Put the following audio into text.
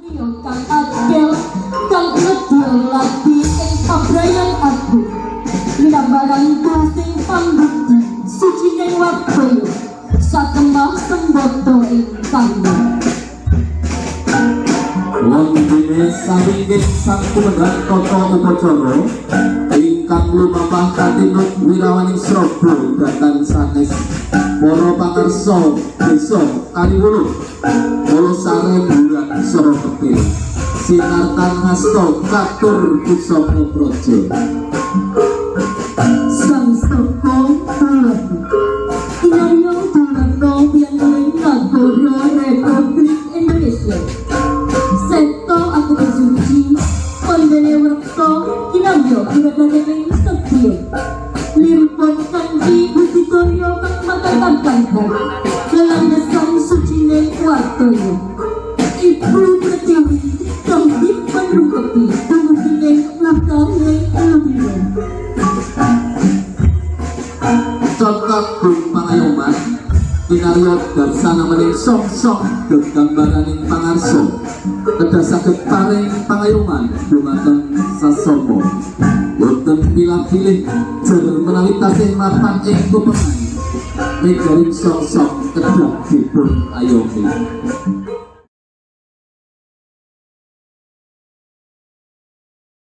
Kang adil kang nedya lati ing pabrayan agung linambaran sing pambudi sucining wartaya satemah sembada ing karya. Wondene sawingking sang kumendhan tata upacara ingkang lumampah katinut wirawaning sraba datan sanes para pangarsa desa Kaliwulu, Mula saren bulan saha petir sinartan hasta katur pusaka praja. Sang Saka Tuhan Kinarya Durana yang Nagara Republik Indonesia. Seto aku bersuci Wondene wrekta kinarya kinarya setya liripun kanthi budidaya kang makatan lelandesan sucine wartaya. Ibu Pertiwi kang dipun rungkepi dumugi wutaning lubina. Cokak Gung Pangayoman kinarya darsana mening song-song gegambaraning pangarsa kedah saged paring pangayoman dumateng sasama, boten pilah-pilih jer menawi tasih mapan ing kupengan megaring song-song kedah dipun ayomi.